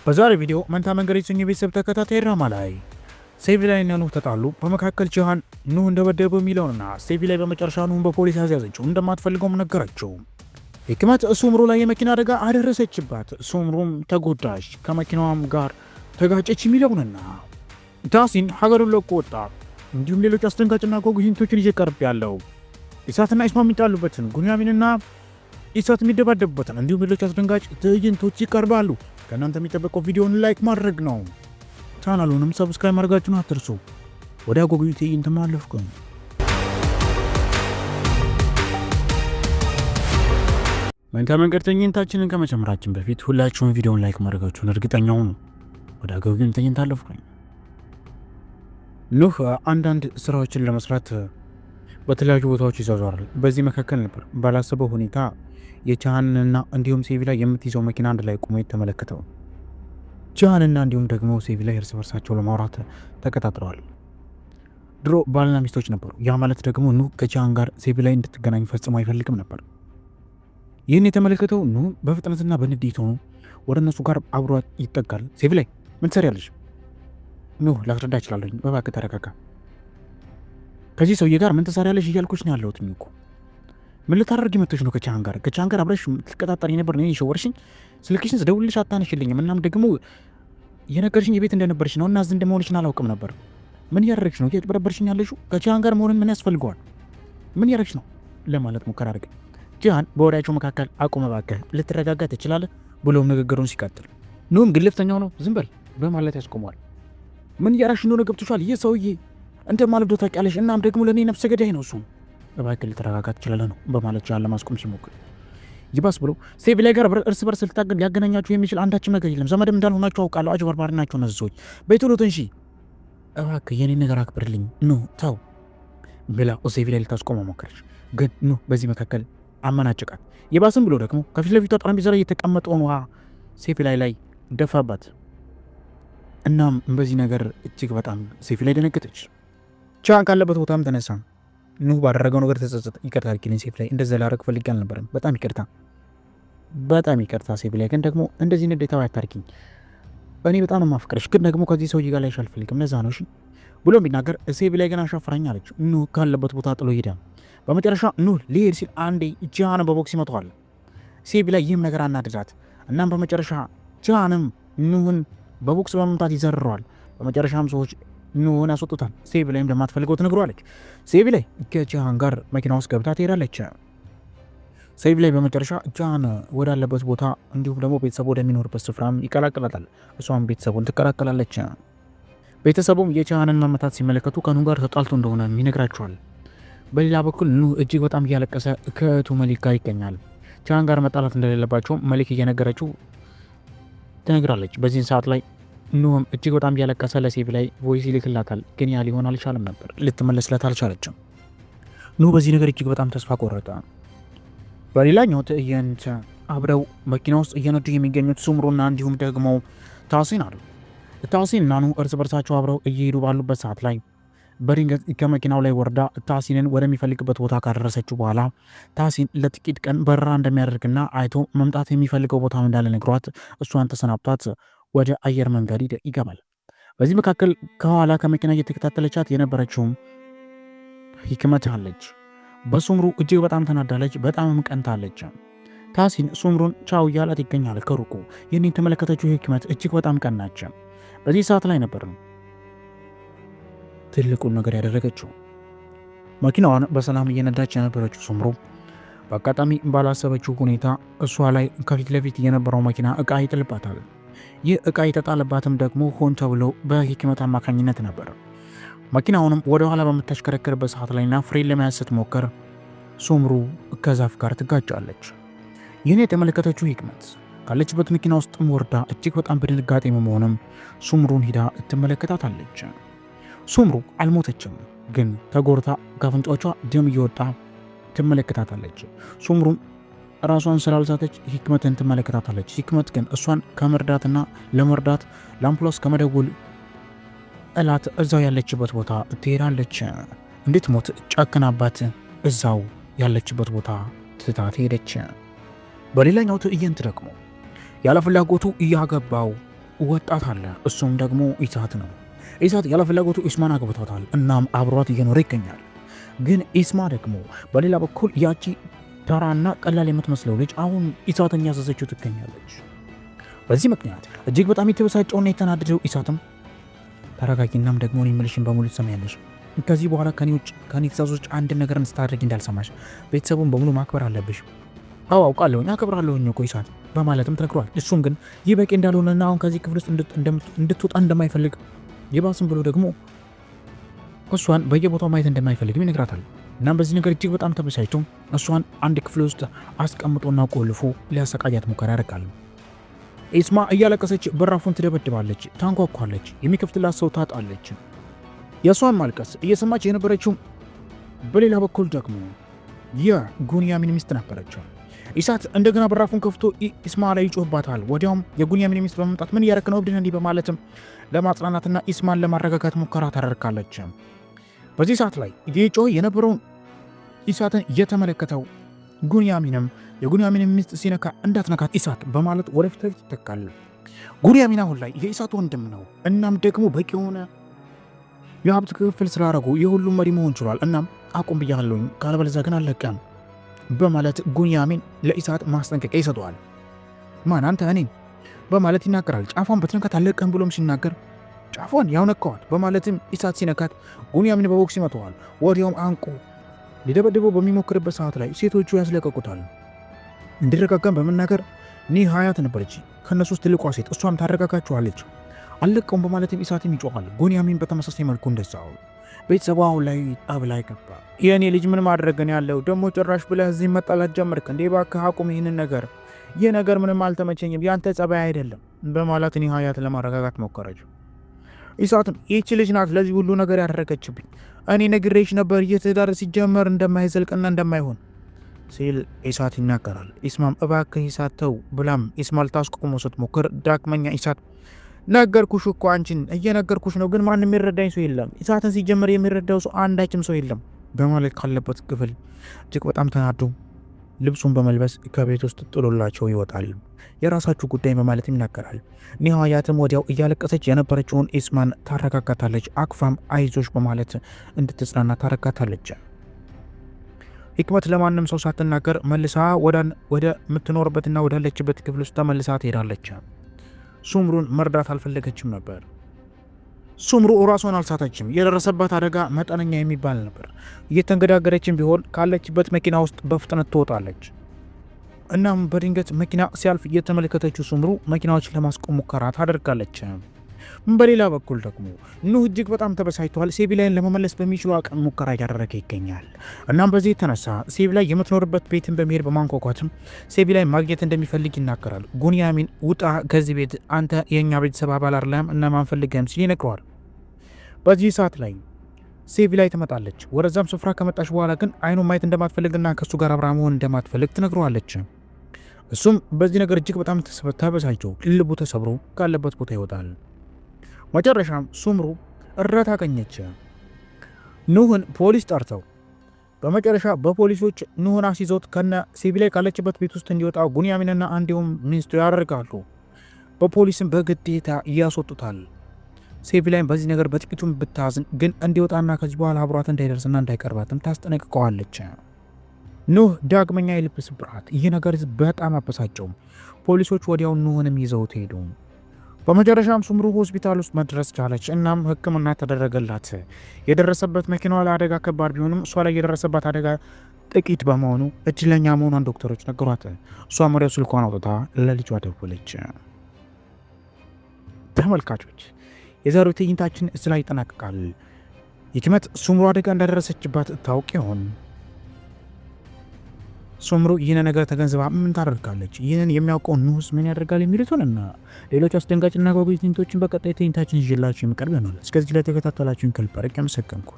በዛሬ ቪዲዮ መንታ መንገድ የተሰኘ ቤተሰብ ተከታታይ ድራማ ላይ ሴቪ ላይ እና ኑህ ተጣሉ። በመካከል ጂሃን ኑህ እንደበደበው የሚለውንና ሴቪ ላይ በመጨረሻ ኑህን በፖሊስ ያስያዘችው እንደማትፈልገውም ነገረችው። ህክመት ሱምሩ ላይ የመኪና አደጋ አደረሰችባት። ሱምሩም ተጎዳች፣ ከመኪናዋም ጋር ተጋጨች የሚለውንና ታሲን ሀገሩን ለቆ ወጣ። እንዲሁም ሌሎች አስደንጋጭና አጓጊ hint ኦችን ይዤ ቀርቤያለሁ። ኢሳትና ኢስማ የሚጣሉበትን፣ ጉንያሚንና ኢሳት የሚደባደቡበትን እንዲሁም ሌሎች አስደንጋጭ ትዕይንቶች ይቀርባሉ። ከእናንተ የሚጠበቀው ቪዲዮን like ማድረግ ነው። ቻናሉንም subscribe ማድረጋችሁን አትርሱ። ወደ አጓጊው ትዕይንት ማለፍኩኝ። መንታ መንገድ ትዕይንታችንን ከመጀመራችን በፊት ሁላችሁም ቪዲዮን like ማድረጋችሁን እርግጠኛ ሁኑ። ወደ አጓጊው ትዕይንት አለፍኩኝ። ኑህ አንዳንድ ስራዎችን ለመስራት በተለያዩ ቦታዎች ይዟዟራል። በዚህ መካከል ነበር ባላሰበው ሁኔታ የቻሃንና እንዲሁም ሴቪ ላይ የምትይዘው መኪና አንድ ላይ ቆሞ የተመለከተው። ቻሃንና እንዲሁም ደግሞ ሴቪ ላይ እርስ በርሳቸው ለማውራት ተቀጣጥረዋል። ድሮ ባልና ሚስቶች ነበሩ። ያ ማለት ደግሞ ኑህ ከቻሃን ጋር ሴቪ ላይ እንድትገናኝ ፈጽሞ አይፈልግም ነበር። ይህን የተመለከተው ኑህ በፍጥነትና በንዴት ሆኖ ወደ እነሱ ጋር አብሯ ይጠጋል። ሴቪ ላይ ምን ትሰሪያለሽ? ኑህ ላስረዳ እችላለሁ፣ እባክህ ተረጋጋ። ከዚህ ሰውዬ ጋር ምን ትሰሪያለሽ እያልኩሽ ነው ያለሁት እኮ። ምን ልታደርጊ መጥተሽ ነው ከቻሃን ጋር? ከቻሃን ጋር አብረሽ ትቀጣጠሪ ነበር ነው የሸወርሽኝ። ስልክሽን ስደውልልሽ አታነሽልኝም። እናም ደግሞ የነገርሽኝ የቤት እንደነበርሽ ነው እና እዚህ እንደመሆንሽን አላውቅም ነበር። ምን እያደረግሽ ነው? እየተበረበርሽኝ ያለሽው? ከቻሃን ጋር መሆንን ምን ያስፈልገዋል? ምን እያደረግሽ ነው ለማለት ሙከራ አድርገ ጂሃን በወሬያቸው መካከል አቁመ እባክህ ልትረጋጋ ትችላለህ ብሎም ንግግሩን ሲቀጥል ኑህም ግልፍተኛ ሆኖ ዝም በል በማለት ያስቆመዋል። ምን እያደረግሽ እንደሆነ ገብቶሻል? ይህ ሰውዬ እንደማልወደው ታውቂያለሽ። እናም ደግሞ ለእኔ ነፍሰ ገዳይ ነው እሱም እባክህ ልትረጋጋ ትችላለህ ነው በማለት ጂሃን ለማስቆም ሲሞክር ይባስ ብሎ ሴቪ ላይ ጋር እርስ በርስ ልታገል ሊያገናኛችሁ የሚችል አንዳችም ነገር የለም። ዘመድም እንዳልሆናችሁ አውቃለሁ። አጭበርባሪ ናቸው እነዚህ ሰዎች። በይ ቶሎ ተንሺ እባክህ፣ የኔን ነገር አክብርልኝ፣ ኑ ተው ብላ ሴቪ ላይ ልታስቆመው ሞከረች። ግን ኑ በዚህ መካከል አመናጭቃት። ይባስም ብሎ ደግሞ ከፊት ለፊቷ ጠረጴዛ ላይ የተቀመጠውን ውሃ ሴቪ ላይ ደፋባት። እናም በዚህ ነገር እጅግ በጣም ሴቪ ላይ ደነገጠች። ቻን ካለበት ቦታም ተነሳ። ኑህ ባደረገው ነገር ተጸጸተ። ይቅርታ አድርጊልኝ ሴፍ ላይ፣ እንደዛ ላደርግ ፈልጌ አልነበረም። በጣም ይቅርታ፣ በጣም ይቅርታ ሴፍ ላይ፣ ግን ደግሞ እንደዚህ ንዴታዊ አታርጊኝ። እኔ በጣም ነው የማፈቅርሽ፣ ግን ደግሞ ከዚህ ሰውዬ ጋር ላይሽ አልፈልግም። ለዛ ነው እሺ ብሎ ቢናገር ሴቪ ላይ ግን አሻፈረኝ አለች። ኑህ ካለበት ቦታ ጥሎ ሄደ። በመጨረሻ ኑህ ሊሄድ ሲል አንዴ ጂሃን በቦክስ ይመታዋል። ሴቪ ላይ ይህም ነገር አናደዳት። እናም በመጨረሻ ጂሃንም ኑህን በቦክስ በመምታት ይዘርረዋል። በመጨረሻም ሰዎች ኑህን ያስወጡታል። ሴቪ ላይም እንደማትፈልገው ትነግረዋለች። ሴቪ ላይ ከጂሃን ጋር መኪና ውስጥ ገብታ ትሄዳለች። ሴቪ ላይ በመጨረሻ ጂሃን ወዳለበት ቦታ እንዲሁም ደግሞ ቤተሰቡ ወደሚኖርበት ስፍራም ይቀላቀላታል። እሷም ቤተሰቡን ትቀላቀላለች። ቤተሰቡም የጂሃንን መመታት ሲመለከቱ ከኑህ ጋር ተጣልቶ እንደሆነ ይነግራቸዋል። በሌላ በኩል ኑህ እጅግ በጣም እያለቀሰ ከእህቱ መሊክ ጋር ይገኛል። ጂሃን ጋር መጣላት እንደሌለባቸው መሊክ እየነገረችው ትነግራለች። በዚህን ሰዓት ላይ ኑህም እጅግ በጣም እያለቀሰ ለሴቪ ላይ voice ይልክላታል። ግን ያ ሊሆን አልቻለም ነበር፣ ልትመለስለት አልቻለችም። ኑህ በዚህ ነገር እጅግ በጣም ተስፋ ቆረጠ። በሌላኛው ትዕይንት አብረው መኪና ውስጥ እየነዱ የሚገኙት ሱምሩና እንዲሁም ደግሞ ታሲን አሉ። ታሲን እና ኑህ እርስ በርሳቸው አብረው እየሄዱ ባሉበት ሰዓት ላይ በድንገት ከመኪናው ላይ ወርዳ ታሲንን ወደሚፈልግበት ቦታ ካደረሰችው በኋላ ታሲን ለጥቂት ቀን በረራ እንደሚያደርግና አይቶ መምጣት የሚፈልገው ቦታ እንዳለ ነግሯት እሷን ተሰናብቷት ወደ አየር መንገድ ይገባል። በዚህ መካከል ከኋላ ከመኪና እየተከታተለቻት የነበረችውም ሂክመት አለች። በሱምሩ እጅግ በጣም ተናዳለች፣ በጣምም ቀንታለች። ታሲን ሱምሩን ቻው እያላት ይገኛል ከሩቁ። ይህን የተመለከተችው ሂክመት እጅግ በጣም ቀናች። በዚህ ሰዓት ላይ ነበር ትልቁን ነገር ያደረገችው። መኪናዋን በሰላም እየነዳች የነበረችው ሱምሩ በአጋጣሚ ባላሰበችው ሁኔታ እሷ ላይ ከፊት ለፊት የነበረው መኪና እቃ ይጥልባታል። ይህ እቃ የተጣለባትም ደግሞ ሆን ተብሎ በሂክመት አማካኝነት ነበር። መኪናውንም ወደ ኋላ በምታሽከረክርበት ሰዓት ላይና ፍሬን ለመያዝ ስትሞክር ሱምሩ ከዛፍ ጋር ትጋጫለች። ይህን የተመለከተችው ሂክመት ካለችበት መኪና ውስጥም ወርዳ እጅግ በጣም በድንጋጤ መሆንም ሱምሩን ሂዳ ትመለከታታለች። ሱምሩ አልሞተችም፣ ግን ተጎርታ ከአፍንጫዎቿ ደም እየወጣ ትመለከታታለች። ሱምሩም ራሷን ስላልሳተች ሂክመትን ትመለከታታለች። ሂክመት ግን እሷን ከመርዳትና ለመርዳት ለአምቡላንስ ከመደወል እላት እዛው ያለችበት ቦታ ትሄዳለች። እንዴት ሞት ጨክናባት እዛው ያለችበት ቦታ ትታት ሄደች። በሌላኛው ትዕይንት ደግሞ ያለ ፍላጎቱ እያገባው ወጣት አለ። እሱም ደግሞ ኢሳት ነው። ኢሳት ያለ ፍላጎቱ ኢስማን አግብቷታል። እናም አብሯት እየኖረ ይገኛል። ግን ኢስማ ደግሞ በሌላ በኩል ያቺ ተራና ቀላል የምትመስለው ልጅ አሁን ኢሳትን እያዘዘችው ትገኛለች። በዚህ ምክንያት እጅግ በጣም የተበሳጨውና የተናደደው ኢሳትም ተረጋጊ፣ እናም ደግሞ እኔ የምልሽን በሙሉ ትሰሚያለሽ። ከዚህ በኋላ ከኔ ውጭ ከኔ ትእዛዞች አንድ ነገር ስታደርጊ እንዳልሰማሽ፣ ቤተሰቡን በሙሉ ማክበር አለብሽ። አዎ አውቃለሁኝ፣ አከብራለሁኝ እኮ ኢሳት በማለትም ተነግሯል። እሱም ግን ይህ በቂ እንዳልሆነና አሁን ከዚህ ክፍል ውስጥ እንድትወጣ እንደማይፈልግ ይባስም ብሎ ደግሞ እሷን በየቦታው ማየት እንደማይፈልግም ይነግራታል። እናም በዚህ ነገር እጅግ በጣም ተበሳጭቶ እሷን አንድ ክፍል ውስጥ አስቀምጦና ቆልፎ ሊያሰቃያት ሙከራ ያደርጋል። ኢስማ እያለቀሰች በራፉን ትደበድባለች፣ ታንኳኳለች። የሚከፍትላት ሰው ታጣለች። የእሷን ማልቀስ እየሰማች የነበረችው በሌላ በኩል ደግሞ የጉንያሚን ሚስት ነበረችው። ኢሳት እንደገና በራፉን ከፍቶ ኢስማ ላይ ይጮህባታል። ወዲያውም የጉንያሚን ሚስት በመምጣት ምን እያደረክ ነው እብድ ነህ እንዲህ በማለትም ለማጽናናትና ኢስማን ለማረጋጋት ሙከራ ታደርጋለች። በዚህ ሰዓት ላይ እየጮህ የነበረውን ኢሳትን እየተመለከተው ጉንያሚንም የጉንያሚን ሚስት ሲነካ እንዳትነካት ኢሳት በማለት ወደፊት ለፊት ይተካል። ጉንያሚን አሁን ላይ የኢሳት ወንድም ነው። እናም ደግሞ በቂ የሆነ የሀብት ክፍል ስላደረጉ የሁሉም መሪ መሆን ችሏል። እናም አቁም ብያለሁኝ፣ ካለበለዚያ ግን አልለቅም በማለት ጉንያሚን ለኢሳት ማስጠንቀቂያ ይሰጠዋል። ማን አንተ እኔን በማለት ይናገራል። ጫፏን ብትነካት አልለቅም ብሎም ሲናገር ጫፏን ያው ነካዋት በማለትም ኢሳት ሲነካት ጉንያሚን በቦክስ ይመተዋል። ወዲያውም አንቆ ሊደበድበው በሚሞክርበት ሰዓት ላይ ሴቶቹ ያስለቀቁታል። እንዲረጋጋም በመናገር ኒሃያት ነበረች ከእነሱ ውስጥ ትልቋ ሴት፣ እሷም ታረጋጋችኋለች። አልለቀውም በማለትም ኢሳትም ይጮኻል። ጉንያሚን በተመሳሳይ መልኩ እንደዛው። ቤተሰቡ አሁን ላይ ጠብ ላይ ገባ። የእኔ ልጅ ምን ማድረግን ያለው ደግሞ ጭራሽ ብለህ እዚህ መጣላት ጀመርክ እንዴ? እባክህ አቁም ይህንን ነገር፣ ይህ ነገር ምንም አልተመቸኝም፣ ያንተ ጸባይ አይደለም በማለት ኒሃያት ለማረጋጋት ሞከረች። ኢሳትም ይህች ልጅ ናት ለዚህ ሁሉ ነገር ያደረገችብኝ፣ እኔ ነግሬሽ ነበር ይህ ትዳር ሲጀመር እንደማይዘልቅና እንደማይሆን ሲል ኢሳት ይናገራል። ኢስማም እባክህ ኢሳት ተው ብላም ኢስማ ልታስቆመው ስትሞክር ዳግመኛ ኢሳት ነገርኩሽ እኮ አንቺን እየነገርኩሽ ነው፣ ግን ማንም የሚረዳኝ ሰው የለም። ኢሳትን ሲጀመር የሚረዳው ሰው አንዳችም ሰው የለም በማለት ካለበት ክፍል እጅግ በጣም ተናዶ ልብሱን በመልበስ ከቤት ውስጥ ጥሎላቸው ይወጣል። የራሳችሁ ጉዳይ በማለት ይናገራል። ኒሃያትም ወዲያው እያለቀሰች የነበረችውን ኢስማን ታረጋጋታለች። አቅፋም አይዞሽ በማለት እንድትጽናና ታረጋታለች። ሂክመት ለማንም ሰው ሳትናገር መልሳ ወደ ምትኖርበትና ወዳለችበት ክፍል ውስጥ ተመልሳ ትሄዳለች። ሱምሩን መርዳት አልፈለገችም ነበር። ሱምሩ ራሷን አልሳተችም። የደረሰባት አደጋ መጠነኛ የሚባል ነበር። እየተንገዳገረችም ቢሆን ካለችበት መኪና ውስጥ በፍጥነት ትወጣለች። እናም በድንገት መኪና ሲያልፍ እየተመለከተችው ሱምሩ መኪናዎችን ለማስቆም ሙከራ ታደርጋለች። በሌላ በኩል ደግሞ ኑህ እጅግ በጣም ተበሳጭቷል። ሴቪላይን ለመመለስ በሚችሉ አቅም ሙከራ እያደረገ ይገኛል። እናም በዚህ የተነሳ ሴቪላይ የምትኖርበት ቤትን በመሄድ በማንኳኳትም ሴቪላይ ማግኘት እንደሚፈልግ ይናገራል። ጉንያሚን ውጣ ከዚህ ቤት አንተ የእኛ ቤተሰብ አባል አይደለህም እና ማንፈልግህም ሲል ይነግረዋል። በዚህ ሰዓት ላይ ሴቪላይ ትመጣለች። ወደዛም ስፍራ ከመጣች በኋላ ግን አይኑ ማየት እንደማትፈልግና ከእሱ ጋር አብራ መሆን እንደማትፈልግ ትነግረዋለች። እሱም በዚህ ነገር እጅግ በጣም ተበሳጭቶ ልቡ ተሰብሮ ካለበት ቦታ ይወጣል። መጨረሻም ሱምሩ እርዳታ አገኘች። ኑህን ፖሊስ ጠርተው በመጨረሻ በፖሊሶች ኑህን አስይዘውት ከነ ሴቪላይ ካለችበት ቤት ውስጥ እንዲወጣ ጉንያሚንና እንዲሁም ሚስቱ ያደርጋሉ። በፖሊስም በግዴታ እያስወጡታል። ሴቪላይን በዚህ ነገር በጥቂቱም ብታዝን ግን እንዲወጣና ከዚህ በኋላ አብሯት እንዳይደርስና እንዳይቀርባትም ታስጠነቅቀዋለች። ኑህ ዳግመኛ የልብ ስብራት፣ ይህ ነገር በጣም አበሳጨው። ፖሊሶች ወዲያው ኑህንም ይዘውት ሄዱ። በመጨረሻም ሱምሩ ሆስፒታል ውስጥ መድረስ ቻለች። እናም ሕክምና ተደረገላት። የደረሰበት መኪናዋ ላይ አደጋ ከባድ ቢሆንም እሷ ላይ የደረሰባት አደጋ ጥቂት በመሆኑ እድለኛ መሆኗን ዶክተሮች ነገሯት። እሷም ወዲያው ስልኳን አውጥታ ለልጇ ደወለች። ተመልካቾች የዛሬው ትዕይንታችን እዚህ ላይ ይጠናቀቃል። ሂክመት ሱምሩ አደጋ እንዳደረሰችባት ታውቅ ይሆን? ሱምሩ ይህን ነገር ተገንዝባ ምን ታደርጋለች? ይህንን የሚያውቀው ንሁስ ምን ያደርጋል? የሚሉትን እና ሌሎች አስደንጋጭና አጓጊ ትዕይንቶችን በቀጣይ ትዕይንታችን ይዤላችሁ የምቀርብ ይሆናል። እስከዚህ ላይ ተከታተላችሁን ከልብ አድርጌ አመሰገንኩ።